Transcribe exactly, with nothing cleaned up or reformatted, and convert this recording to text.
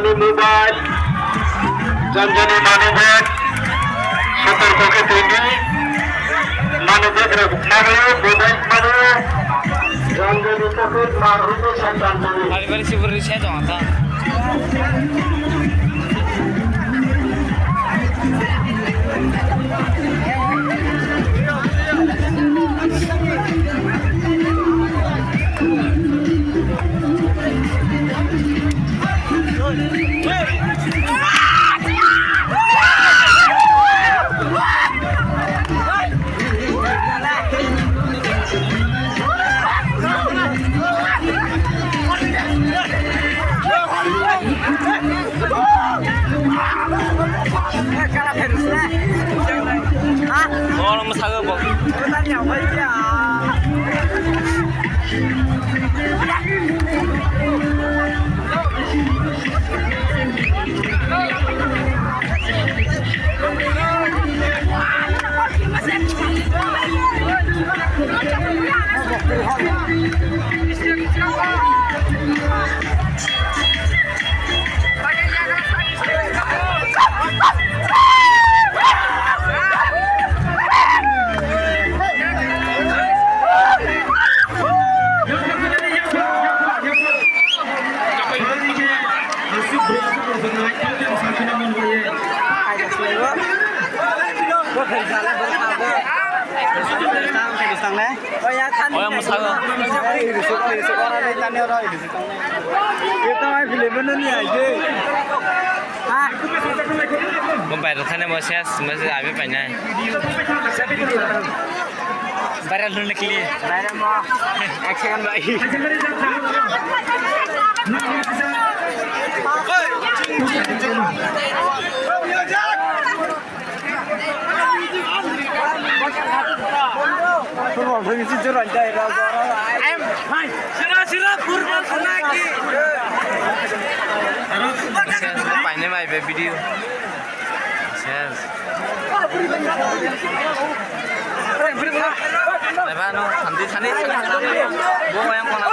Mobile, jani jani money bag, sotorko khe tongdi, money bag rok nagwi, mobile nagwi, jani jani pocket mar rwgwi santan tongdi. Bari bari sibur risa jong ta. Orang masaga bok. Oya masago. Mo viral khane mo ses message abi painai. Viral hone ke liye. Viral mo. Ek second bhai. Paine mai be video. Ses. Eba no, santi sani. Bo yang kona.